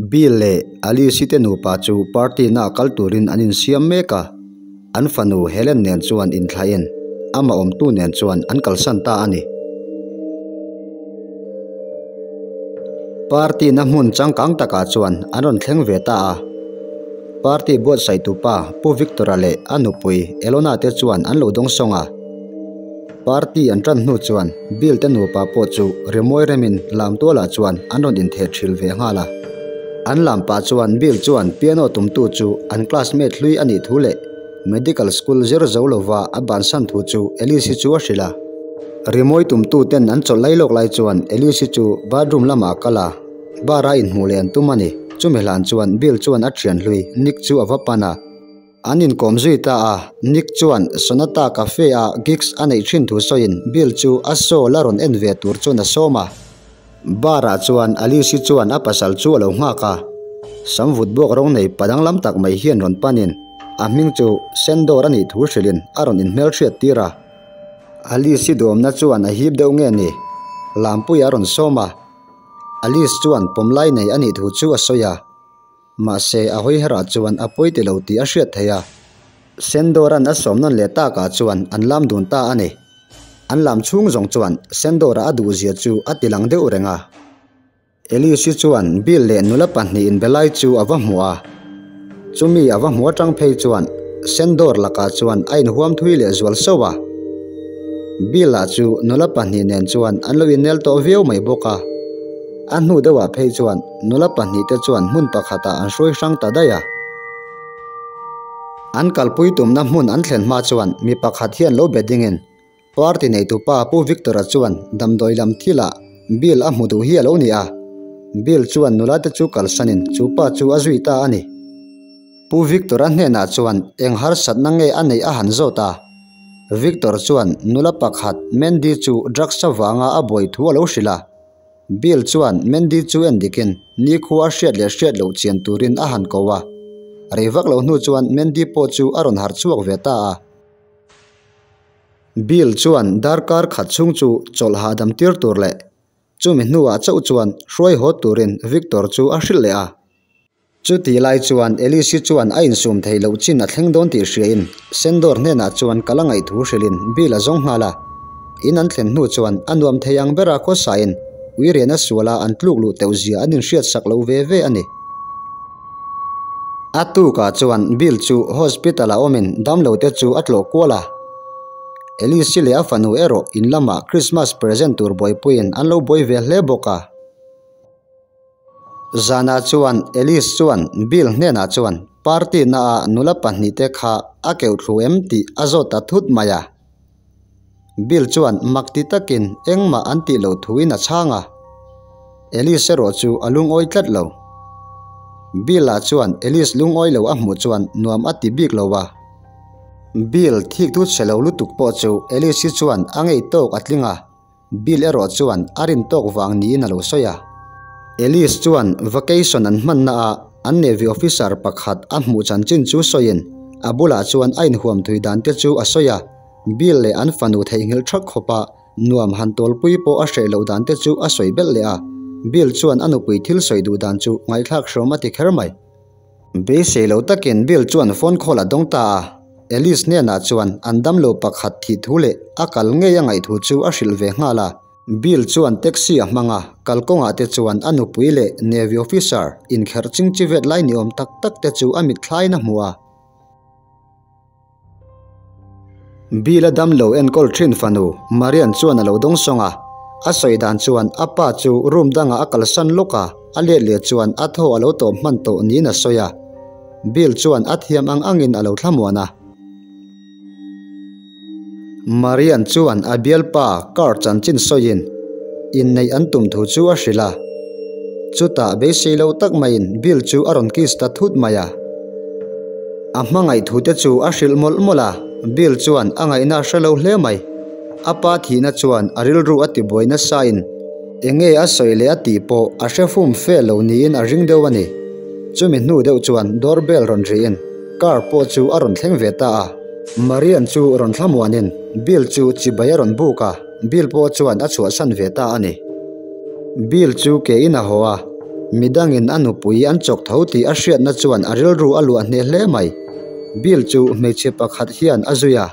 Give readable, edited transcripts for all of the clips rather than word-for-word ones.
Bill leh Alice-i te nupa chu party naa kal turin an insiam mek a, an fanu Helen nen chuan inthlahin amah awmtu nen chuan an kalsan ta a ni. Party na hmun changkang takah chuan an rawn thleng ve ta a. Party buatsaihtupa Pu Victor-a leh a nupui Elona te chuan an lo dawngsawng a. Party an tan hnu chuan Bill te nupa pawh chu rimawi remin lam tualah chuan an rawn intheh thil ve nghal a. An lam pah chuan Bill chuan piano tumtu chu an classmate hlui a nih thu leh medical school zir zo lova a bansan thu chu Alice-i chu a hrilh a. Rimawi tumtu ten an chawlh lai lawk lai chuan Alice-i chu bathroom lamah a kal a, bar a inhmuh leh an tum a ni. Chumi hlan chuan Bill chuan a thian hlui Nick chu a va pan a. An inkawm zui ta a, Nick chuan Sonata Cafe ah gigs a neih thin thu sawiin Bill chu a show la rawn en ve tur chuan a sawm a. Bar ah chuan Alice-i chuan a pasal chu a lo nghak a, sam vut buak rawng nei pa danglam tak mai hian rawn panin a hming chu Sandor a nih thu hrilhin a rawn inhmelhriat tir a. Alice-i duamna chuan a hip deuh nge ni? Lampuia a rawn sawm a, Alice chuan pawmlai nei a nih thu chu a sawi a. Mahse, a hawi herah chuan a pawi ti lo tih a hriat theih a. Sendor-a'n a sawm nawn leh takah chuan an lam dun ta a ni. An lam chhung zawng chuan Sendor-a a duhzia chu a ti lang deuh reng a. Alice-i chuan Bill leh nula pahnih inbe lai chu a va hmu a. Chumi a va hmu atang phei chuan Sendor lakah chuan a inhuam thui leh zual sauh a. Bill-a chu nula pahnih nen chuan an lo innel tawh viau mai bawk a. A hnu deuhah phei chuan nula pahnihte chuan hmun pakhatah an hruai hrang ta daih a. An kalpui tumna hmun an thlen hma chuan mi pakhat hian lo be dingin party neitupa Pu Victor-a chuan damdawi lam thilah bill a hmu duh hi a lo ni a. Bill chuan nulate chu kalsanin chu pa chu a zui ta a ni. Pu Victor-a hnenah chuan eng harsatna nge a neih a han zawt a. Victor chuan nula pakhat Mandy chu drugs avanga a buai thu a lo hrilh a. Bill chuan Mandy chu en dikin nikhua a hriat leh hriat loh chian turin a han ko a. Rei vak lo hnu chuan Mandy pawh chu a rawn harh chhuak ve ta a. Bill chuan darkar khat chhung chu chawlh hahdam tir tur leh chumi hnuah chauh chuan hruai haw turin Victor chu a hrilh leh a. Chutih lai chuan Alice-i chuan a insum theih loh chin a thleng dawn tih hriain Sendor hnenah chuan kal a ngaih thu hrilhin Bill a zawng nghal a. In an thlen hnu chuan a nuam thei ang bera khawsain uirian a suala an tluk luh teuh zia an inhriat sak lo ve ve a ni. A tukah chuan Bill chu hospital ah awmin damlote chu a tlawh kual a. Alice-i leh a fanu erawh in lamah Christmas present tur buaipuiin an lo buai ve hle bawk a. Zanah chuan Alice chuan Bill hnenah chuan party naah nula pahnihte kha a keuh thlu em tih a zawt ta thut mai a. Bill chuan mak ti takin engmah an tih loh thuin a chhang a. Alice erawh chu a lungawi tlat lo. Bill-a chuan Alice lungawi lo a hmuh chuan nuam a ti bik lo a. Bill thik thu chhe lo lutuk pawh chu Alice-i chuan a ngei tawk a tling a. Bill erawh chuan a rin tawk vang niin a lo sawi a. Alice chuan vacation an hmanna ah an Navy officer pakhat a hmuh chanchin chu sawiin a bulah chuan a inhuam thui dan te chu a sawi a. Bill leh an fanu theihnghilh thak khawpa nuam han tawlpui pawh a hreh loh dan te chu a sawi belh leh a. Bill chuan a nupui thil sawi duh dan chu ngaihthlak hrawm a ti kher mai. Beisei lo takin Bill chuan phone call a dawng ta a, Alice hnenah chuan an damlo pakhat thih thu leh a kal ngei a ngaih thu chu a hrilh ve nghal a. Bill chuan taxi a hmang a, kalkawngah te chuan a nupui leh Navy officer inkherh chingchi vet lai ni awm tak tak te chu a mitthlaiin a hmu a. Bill a damlo enkawl thin fanu Marian chuan a lo dawng sawng a, a sawi dan chuan a pa chu room dangah a kalsan lawk a, a let leh chuan a thaw a lo tawp hman tawh niin a sawi a. Bill chuan a thiam ang angin a lo thlamuan a. Marian chuan a bialpa car chanchin sawiin inneih an tum thu chu a hrilh a. Chutah beisei lo tak maiin Bill chu a rawn kiss ta thut mai a. A hmangaih thu te chu a hrilh mawlh mawlh a, Bill chuan a ngaihna a hre lo hle mai. A pa thihna chuan a rilru a tibuai nasain enge a sawi leh a tih pawh a hre fum fe lo niin a ring deuh a ni. Chumi hnu deuh chuan door bell rawn rihin car pawh chu a rawn thleng ve ta a. Marian chu rawn thlamuanin Bill chu chibai a rawn buk a, Bill pawh chuan a chhuahsan ve ta a ni. Bill chu ke in a haw a. Midangin a nupui an chawk tho tih a hriatna chuan a rilru a luah hneh hle mai. Bill chu hmeichhe pakhat hian a zui a.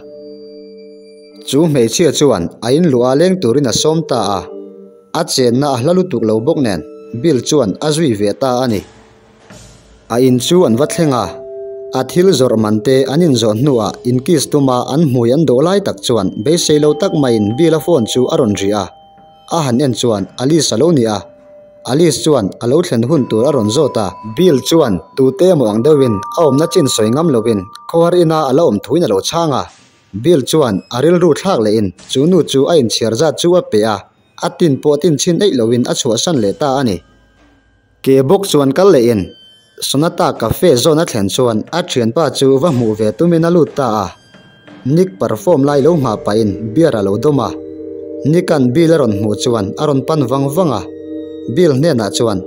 Chu hmeichhia chuan a inluah leng turin a sawm ta a. A chenna a hla lutuk lo bawk nen Bill chuan a zui ve ta a ni. A in chu an va thleng a, a thil zawrh man te an inzawh hnuah inkiss tuma an hmui an dawh lai tak chuan beisei lo tak maiin Bill-a phone chu a rawn ri a. A han en chuan Alice a lo ni a, Alice chuan a lo thlen hun tur a rawn zawt a. Bill chuan tute emaw ang deuhin a awmna chin sawi ngam loin khawhar ina a la awm thuin a lo chhang a. Bill chuan a rilru thlak lehin chu nu chu a inchhiar zat chu a pe a, a tin pawh tin chhin eih loin a chhuahsan leh ta a ni. Ke bawk chuan kal lehin Sonata Cafe zawn a thlen chuan a thianpa chu va hmuh ve tumin a lut ta a. Nick perform lai lo nghah pahin beer a lo dawm a. Nick-a'n Bill a rawn hmuh chuan a rawn pan vang vang a. Bill hnenah chuan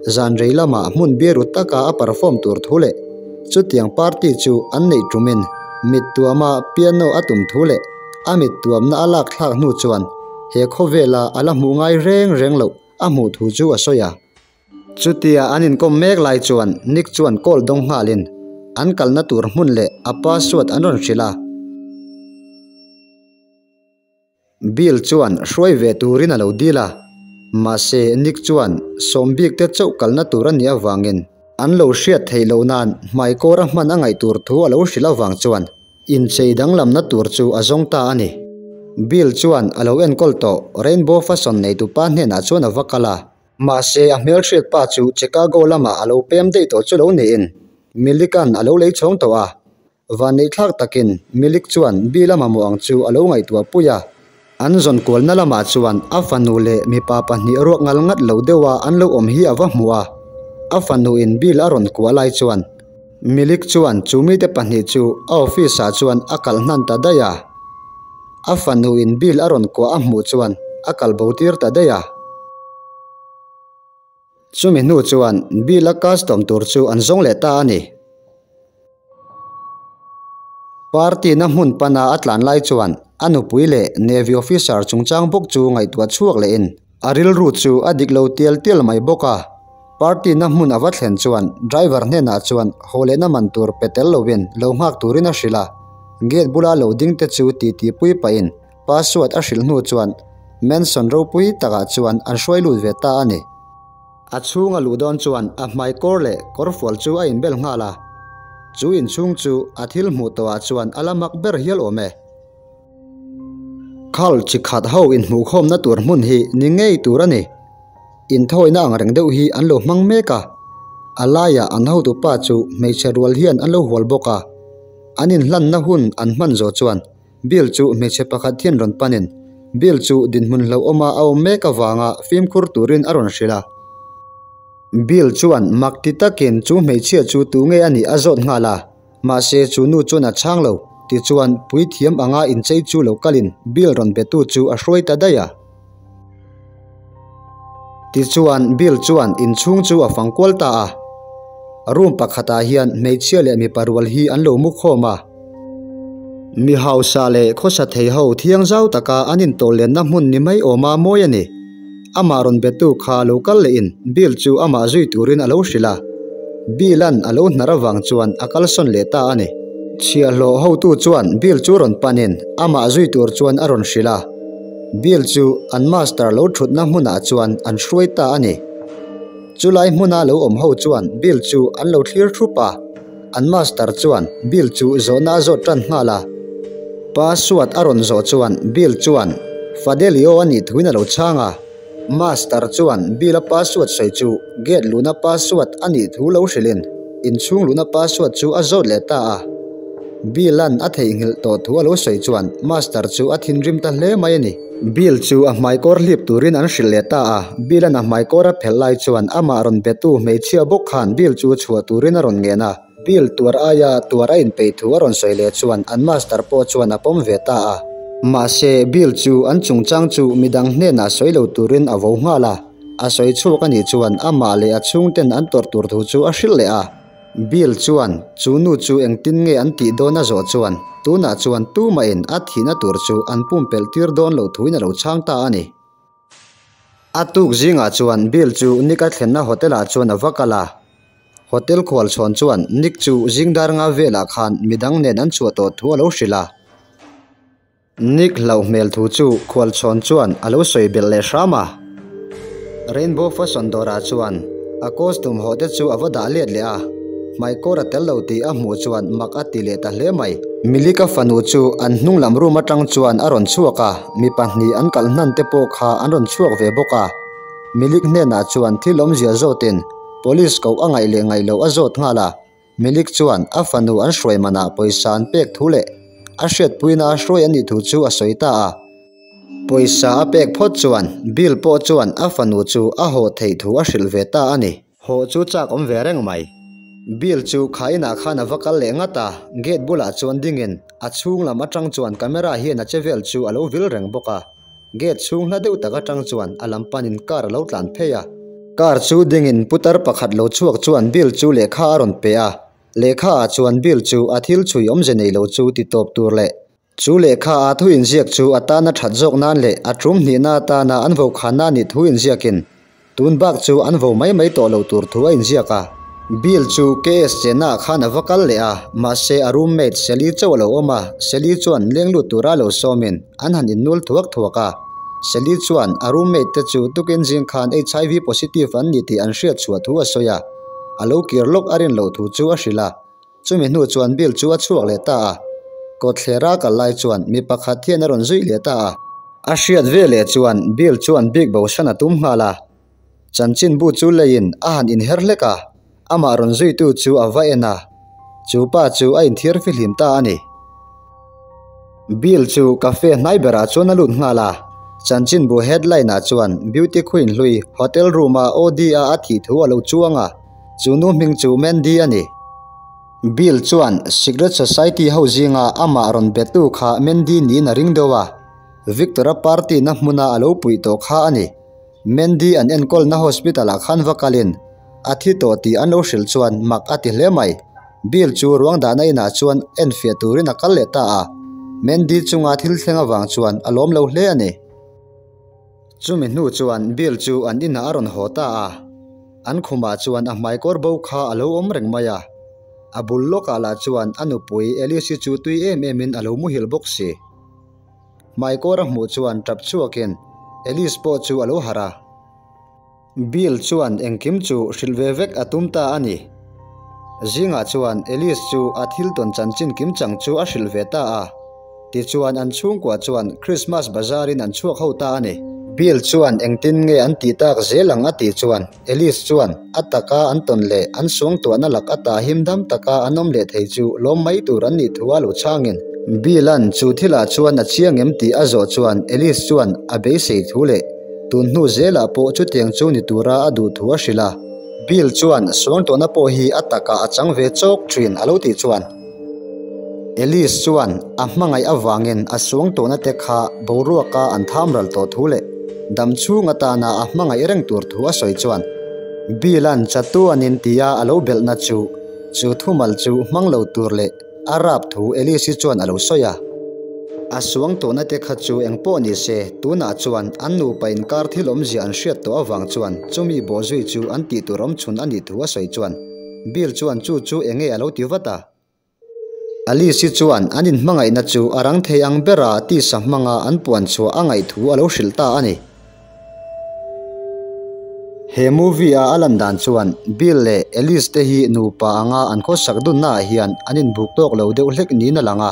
zan rei lamah hmun biru taka a perform tur thu leh chutiang party chu an neih tumin mit tuama piano a tum thu leh a mit tuamna a lak thlak hnu chuan he khawvela a la hmuh ngai reng reng loh a hmuh thu chu a sawi a. Chutia an inkawm mek lai chuan Nick chuan call dawng nghalin an kalna tur hmun leh a password an rawn hrilh a. Bill chuan hruai ve turin a lo dil a, mahse Nick chuan sawm bik te chauh kalna tur a nih avangin an lo hriat theih loh nan hmaikawr a hman a ngaih tur thu a lo hrilh avang chuan Inchei danglamna tur chu a zawng ta a ni. Bill chuan a lo enkawl tawh Rainbow Fashion neitupa hnenah chuan a va kal a. Mahse, a hmelhriat pa chu Chicago lamah a lo pem daih tawh chu lo niin Millikan a lo lei chhawng tawh a. Vanneihthlak takin Millick chuan Bill a mamawh ang chu a lo ngaihtuah pui a. An zawn kualna lamah chuan a fanu leh mipa pahnih ruak ngal ngat lo deuha an lo awm hi a va hmu a. A fanuin Bill a rawn kuah lai chuan Milik chuan chu mite pahnih chu a office ah chuan a kal hnan ta daih a. A fanu in bill a rawn kuah a hmuh chuan a kal bo tir ta daih a. Chumi hnu chuan bill a custom tur chu an zawng leh ta a ni. Party na hmun pana a tlan lai chuan a nupui leh Navy officer chungchang bawk chu ngaihtuah chhuak leh in A rilru chu a dik lo tial tial mai bawk a, party na hmun a va thlen chuan driver hnenah chuan haw lehna man tur pe tel lovin lo nghak turin a hrilh a, gate bula lo ding te chu titi pui pahin password a hrilh hnu chuan mansion ropui takah chuan an hruai lut ve ta a ni. A chhung a luh dawn chuan a hmai kawr leh kawrfual chu a inbel nghal a, chu inchhung chu a thil hmuh tawhah chuan a la mak ber hial awm e. Khal chi khat ho inhmuhkhawmna tur hmun hi ni ngei tur a ni. Inthawina ang reng deuh hi an lo hmang mek a, a laiah an hotupa chu hmeichhe rual hian an lo hual bawk a. An inhlanna hun an hman zawh chuan Bill chu hmeichhe pakhat hian rawn panin Bill chu dinhmun hlauhawma a awm mek avanga fimkhur turin a rawn hrilh a. Bill chuan mak ti takin chu hmeichhia chu tu nge a nih a zawt nghal a. Mahse chu nu chuan a chhang lo, tichuan puithiam anga inchei chu lo kalin Bill rawn betu chu a hruai ta daih a. Tichuan Bill chuan inchhung chu a fang kual ta a. Room pakhatah hian hmeichhia leh mipa rual hi an lo mu khawm a. Mi hausa leh khawsa thei ho thiang zau taka an intawhlenna hmun ni mai awma mawi a ni. Amah rawn betu kha lo kal lehin Bill chu amah zui turin a lo hrilh a. Bill-a'n a lo hnar avang chuan a kalsawn leh ta a ni. Chhiahhlawh hotu chuan Bill chu rawn panin amah zui tur chuan a rawn hrilh a. Bill chu an master lo thutna hmunah chuan an hruai ta a ni. Chulai hmuna lo awm ho chuan Bill chu an lo thlir thup a. An master chuan Bill chu zawhna a zawt tan nghal a. Password a rawn zawh chuan Bill chuan Fadelio a nih thuin a lo chhang a. Master chuan Bill-a password sawi chu gate luhna password a nih thu lo hrilhin inchhung luhna password chu a zawt leh ta a. Bill-a'n a theihnghilh tawh thu a lo sawi chuan Master chu a thinrim ta hle mai a ni. Bill chu a hmaikawr hlip turin an hrilh leh ta a, Bill-a'n a hmaikawr a phelh lai chuan amah rawn betu hmeichhia bawk khan Bill chu chhuah turin a rawn ngen a. Bill tuar aia tuar a inpeih thu a rawn sawi leh chuan an master pawh chuan a pawm ve ta a. Mahse, Bill chu an chungchang chu midang hnenah sawi lo turin a vo nghal a, a sawi chhuak a nih chuan amah leh a chhungten an tawrh tur thu chu a hrilh leh a. Bill chuan chu nu chu engtin nge an tih dawn a zawh chuan tunah chuan tumahin a thihna tur chu an pumpelh tir dawn loh thuin a lo chhang ta a ni. A tuk zingah chuan Bill chu Nick a thlenna hotel ah chuan a va kal a. Hotel khual chhawn chuan Nick chu zing dar nga velah khan midang nen an chhuah tawh thu a lo hrilh a. Nick hlauh hmel thu chu khual chhawn chuan a lo sawi belh leh hram a. Rainbow Fashion dawrah chuan a costume hawh te chu a va dah let leh a, hmaikawr a tel lo tih a hmuh chuan mak a ti leh ta hle mai. Milika fanu chu an hnung lam room atang chuan a rawn chhuak a, mi pahnih an kalh hnan te pawh kha an rawn chhuak ve bawk a. Milik hnenah chuan thil awmzia zawtin Police koh a ngaih leh ngaih loh a zawt nghal a, Milik chuan a fanu an hruai manah pawisa an pek thu leh a hriatpuina a hruai a nih thu chu a sawi ta a. Pawisa a pek phawt chuan Bill pawh chuan a fanu chu a haw theih thu a hrilh ve ta a ni. Haw chu chak awm ve reng mai. Bill chu kha inah khan a va kal leh ngat a, gate bulah chuan dingin a chhung lam atang chuan camera hian a che vel chu a lo vil reng bawk a. Gate chhung hla deuh tak atang chuan a lam panin car a lo tlan phei a. Car chu dingin putar pakhat lo chhuak chuan Bill chu lehkha a rawn pe a. Lehkha ah chuan Bill chu a thil chhui awmze nei lo chu ti tawp tur leh chu lehkha a thu inziak chu a tana that zawk nan leh a tum hnihna atana an vokhanna a nih thu inziakin Tun bak chu an vo mai mai tawh lo tur thu a inziak a. Bill chu KS chenna ah khan a va kal leh a, mahse a roommate Sally chauh a lo awm a, Sally chuan leng lut tura lo sawmin an han innul thuak thuak a. Sally chuan a roommate te chu tukin zing khan HIV positive an ni tih an hriat chhuah thu a sawi a, a lo kir lawk a rin loh thu chu a hrilh a. Chumi hnu chuan Bill chu a chhuak leh ta a, kawtthlera kal lai chuan mi pakhat hian a rawn zui leh ta a. A hriat ve leh chuan Bill chuan bik bosan a tum nghal a, chanchinbu chu leiin a han inher hlek a, amah rawn zuitu chu a va en a, chu pa chu a inthiar fihlim ta a ni. Bill chu cafe hnai berah chuan a lut nghal a, chanchinbu headline ah chuan Beauty Queen hlui hotel room a OD a a thih thu a lo chuang a. Chu nu hming chu Mandy a ni. Bill chuan Secret Society ho zinga amah rawn betu kha Mandy niin a ring deuh a, Victor-a party na hmuna a lo puih tawh kha a ni. Mandy an enkawlna hospital ah khan va kalin a thi tawh tih an lo hrilh chuan mak a ti hle mai. Bill chu ruang dahna inah chuan enfiah turin a kal leh ta a, Mandy chunga thil thleng avang chuan a lawm lo hle a ni. Chumi hnu chuan Bill chu an inah a rawn haw ta a, an khumah chuan a hmaikawr bo kha a lo awm reng mai a. A bul lawkah lah chuan a nupui Alice-i chu tui em emin a lo muhil bawk si. Hmaikawr a hmuh chuan tap chhuakin Alice pawh chu a lo harh a. Bill chuan engkim chu hrilh ve vek a tum ta a ni. Zingah chuan Alice chu a thil tawn chanchin kimchang chu a hrilh ve ta a. Tichuan an chhungkua chuan Christmas bazaar in an chhuak ho ta a ni. Bill chuan engtin nge an tih tak zel ang a tih chuan Alice chuan a taka an tawn leh an suangtuahna lak ata him dam taka an awm leh thei chu lawm mai tur an nih thu a lo chhangin. Bill-a'n chu thilah chuan a chiang em tih a zawh chuan Alice chuan a beisei thu leh Tun hnu zelah pawh chutiang chu ni tura a duh thu a hrilh a. Bill chuan suangtuahna pawh hi a takah a chang ve chawk thin a lo tih chuan Alice chuan a hmangaih avangin a suangtuahna te kha boruaka an tham ral tawh thu leh dam chhung atana a hmangaih reng tur thu a sawi chuan Bill-a'n chatuanin tia a lo belhna chu chu thumal chu hmang lo tur leh A rap thu Alice-i chuan a lo sawi a. A suang tawhna te kha chu eng pawh ni se, tunah chuan an nupa inkar thil awmzia an hriat tawh avang chuan chumi bawhzui chu an tih tur awmchhun a nih thu a sawi chuan Bill chuan chu chu eng nge a lo ti vat a. Alice-i chuan an inhmangaihna chu a rang thei ang bera tisa hmanga an puan chhuah a ngaih thu a lo hrilh ta a ni. He movie a a lan dan chuan Bill leh Alice te hi nupa anga an khawsak dunna ah hian an inbuk tawk lo deuh hlek niin a lang a.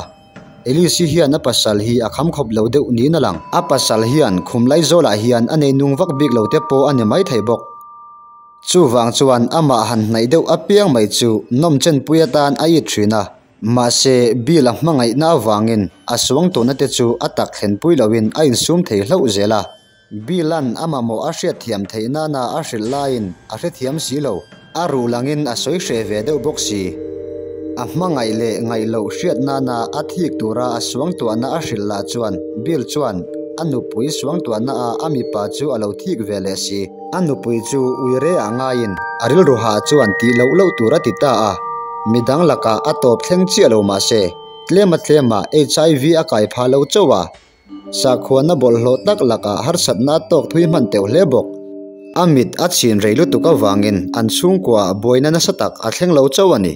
Alice hi hian a pasal hi a kham khawp lo deuh niin a lang. A pasal hian khum laizawlah hian a nei nung vak bik lo te pawh a ni maithei bawk. Chuvang chuan amah han hnaih deuh apiang mai chu nawm chenpui atan a it thin a. Mahse, Bill a hmangaihna avangin a suangtuahna te chu a tak thlenpui loin a insum thei hlauh zel a. Bill-a'n a mamawh a hriatthiam theih nana a hrilh laiin a hrethiam si lo. A ruh langin a sawi hreh ve deuh bawk si. A hmangaih leh ngaih loh hriat nana a thik tura a suangtuahna a hrilh lah chuan Bill chuan a nupui suangtuahna ah a mipa chu a lo thik ve leh si. A nupui chu uire ah ngaiin a rilru hah chuan tih loh loh tur a ti ta a, midang lakah a tawp thleng chiah lo mahse tlema tlema HIV a kai phah lo chauh a. Sakhuana bawlhhlawh tak lakah harsatna a tawk thui hman teuh hle bawk. A mit a chhin rei lutuk avangin an chhungkuaah buaina nasa tak a thleng lo chauh a ni.